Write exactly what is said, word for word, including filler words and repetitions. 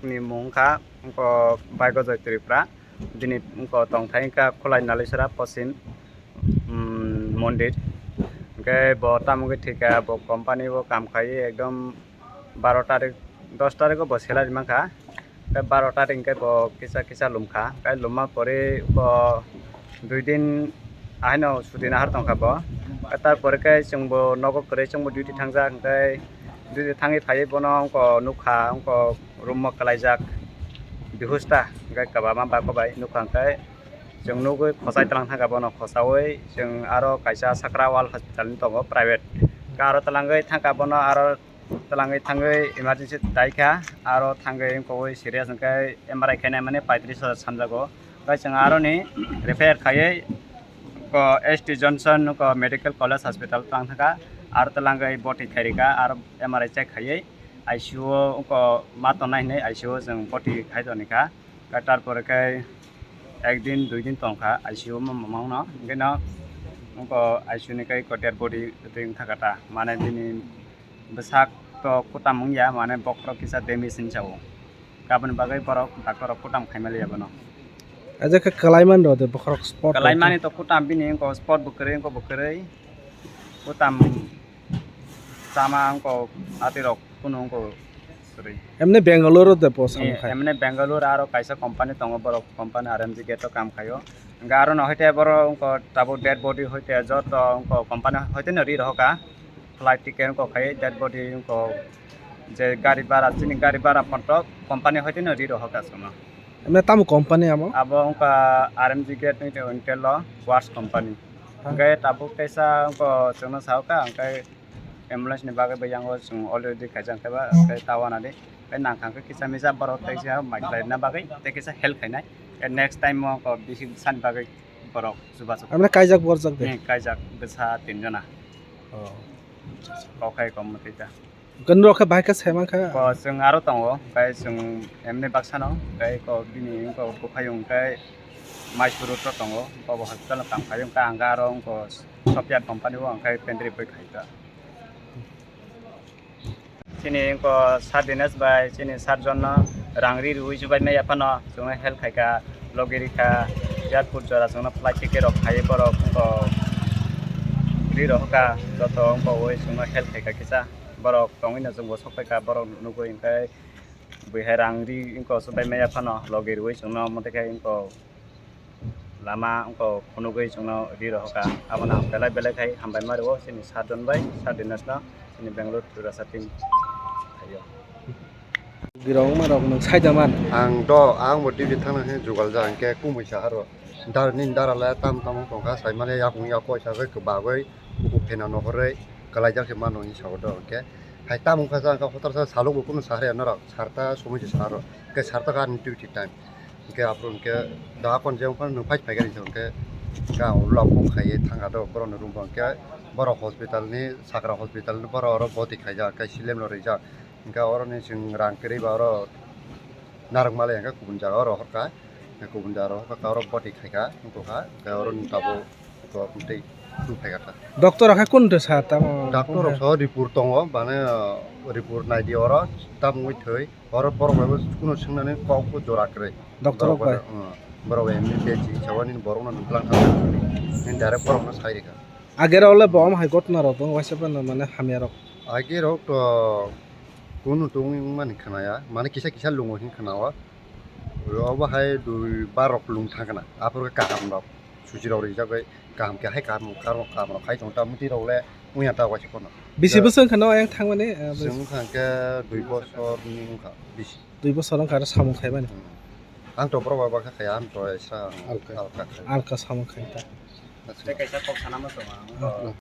Ni mung kha wngkha Baigojoy Tripura. Bini wngkha tongthai wngkha Khulai Nalisora Poschim, um, Mondir. Hwnkhe bo tamo wngwi thwikha, bo company o kam khai ekdom baro tarik, dos tarik o bo salary mankha. Hwnkhe baro tarik hwnkhe bo kisa kisa lumkha. Hwnkhe lumma pore bo dui din ahaino suti nahar tongkha bo. Hwnkhe tarpore khe chwngbo nogo kwrwi, chwngbo duty thangjak, hwnkhe duty thangwi phaiwi bono wngkha nukha, wngkha room o kwlaijak, bihusta, hwnkhe kwbangma bako bai nukha, hwnkhe chwng nugwi khosai tlang thangkha bono, khosaui chwng aro kaisa Sakra World Hospital ni tongo private, hwnkhe aro twlangwi thangkha bono, aro twlangwi thangwi emergency daikha, aro thangwi wngkha serious hwnkhe M R I khainai mani paitris hajar sanjago. Hwnkhe chwng aroni refer khaiwi ko S T Johnson ko Medical College Hospital tlang thangkha, aro twlangwi boti khairikha, aro M R I check khaiwi I C U o wngkha ma tongnai hinwi I C U o chwng boti khai tonikha. Hwnkhe tarpore khe ek din dui din tongkha I C U o mamangno, hwnkhe no wngkha I C U ni khe ko dead body twi wngkha kata, mane bini bwsak to kutam wngya, mane bokhorok kisa damage hinwi sao. Aboni bagwi borok doctor rok kutam khaimaliya bono. Aja khe kwlaiman rw de bokhorok spot rw de. Kwlaimani to kutam bini wngkha spot bo kwrwi, wngkha bo kwrwi. Kutam chama wngkha atwi rok kunu wngkha kwrwi. Emne Bangalore de bo samung khai. Emne Bangalore aro kaisa company tongo, borok company R M G gate o kam khaio. Hwnkhe aro no hoite borok wngkha tabuk dead body hoite joto wngkha company hoite no ri rohor kha. Flight ticket wngkha khai dead body wngkha je gari bhara, chini gari bhara phantok company hoite no ri rohor kha chwngno. Emne tamo company amo? Abo wngkha R M G gate ni Intel o wash company. Ha. Hwnkhe tabuk teisa wngkha chwngno sao kha, hwnkhe ambulance ni bagwi bo yango chwng already khaijak khe ba, hwnkhe ta wana di. Hwnkhe nangkha khe kisa misa borok teisa mai khlaina bagwi tei kisa help khainai. Hwnkhe next time o wngkha bisi bwsani bagwi borok chubachu. Amne kaijak borjak de? Hmm, kaijak bwsa tin jona. Oh. Kokhai kom mwtwi ta. Hwnkhe norok khe bahai khe saimankha? Ko chwng aro tongo, hwnkhe chwng emni baksano, hwnkhe ko bini wngkha buphayung hwnkhe Mysuru to tongo, bobo hospital o kam khaio, hwnkhe ang aro wngkha software company o hwnkhe pendri bui khaikha. Chini wngkha sir Dinesh bai chini sir John no rang ri rwi chubaimaya phano chwngno help khaikha, logi rikha, airport jora chwngno flight ticket rok khaiwi borok wngkha ri rohorkha, joto wngkha ui chwngno help khaikha kisa. Borok tongwi no chwngbo sok phaikha, borok nugwi hwnkhe bui hai rang ri wngkha chubaimaya phano logi rwi chwngno omo twi khe wngkha. Lama wngkha phunugwi chwngno ri rohorkha. Abono ang belai belai khai hambai ma rwo chini sir John bai, sir Dinesh no, chini Bangalore Tripura team khaio. Girok ma rok nwng saida man. Ang do, ang bo duty thangna hwnwi jugal ja, hwnkhe kumui sa aro. Dar, nini dara le tam tam wng tongkha, saimale yakung yak koi sagwi kwbagwi, bukhuk phena nohorwi, kwlaijak se mano hinwi sao do, hwnkhe. Hai tamo wngkha sa, hwnkhe hotor sa salukbo kunu sa rwya norok, sarta somoi se sa rw, hwnkhe sarta khe ani duty time. Hwnkhe aphuru hwnkhe da kon je wngkha nwng phai phaikha hinwi hwnkhe, hwnkhe ang ulo bukhuk khaiwi thangkha do borokni room o, hwnkhe borok hospital ni, Sakra hospital ni borok oro boti khaijak, hwnkhe saline rok rijak, hwnkhe oroni chwng rang kwrwi ba oro narwk malai hwnkhe kubun jaga o rohorkha, kubun jaga rohorkha oro boti khaikha wngkha, hwnkhe oroni tabuk. Tok tei tu phai kha. Doctor rok hai kun twi sa tamo? Doctor rok so report tongo, bana, uh, report nai di oro, tam wngwi thwi. Oro borok bai bo kuno swngnani kok bo jora kwrwi. Doctor rok bai? Borok bai, uh, borok bai M B B S chini sabo nini borok no nuklang thang nini direct borok no sai rikha. Age rok le bo omo hai gotna rok tongo, waisa phano mane hamya rok. Age rok to kunu tongwi wngmani khwnaya, mane kisa kisa lungo hin khwnao. Obo hai dui bar rok lung thang khna, aphuru kaham rok. Suchi rok rijak bai kaham khe hai kaham, kaham rok, kaham rok khai tongo, ta mwtwi rok le wngya ta waisa pono. Bisi bwswk wngkha no ayang thangmani, ah, bwswk? Chwng wngkha hwnkhe dui bosor ni wngkha bisi. Dui bosor wngkha aro samung khaimani? Hmm. Ang to borok bai bakha khaya, ang to sa alka, alka khai. Alka samung khai ta. Tei kaisa kok sana muchungo ang. Ah.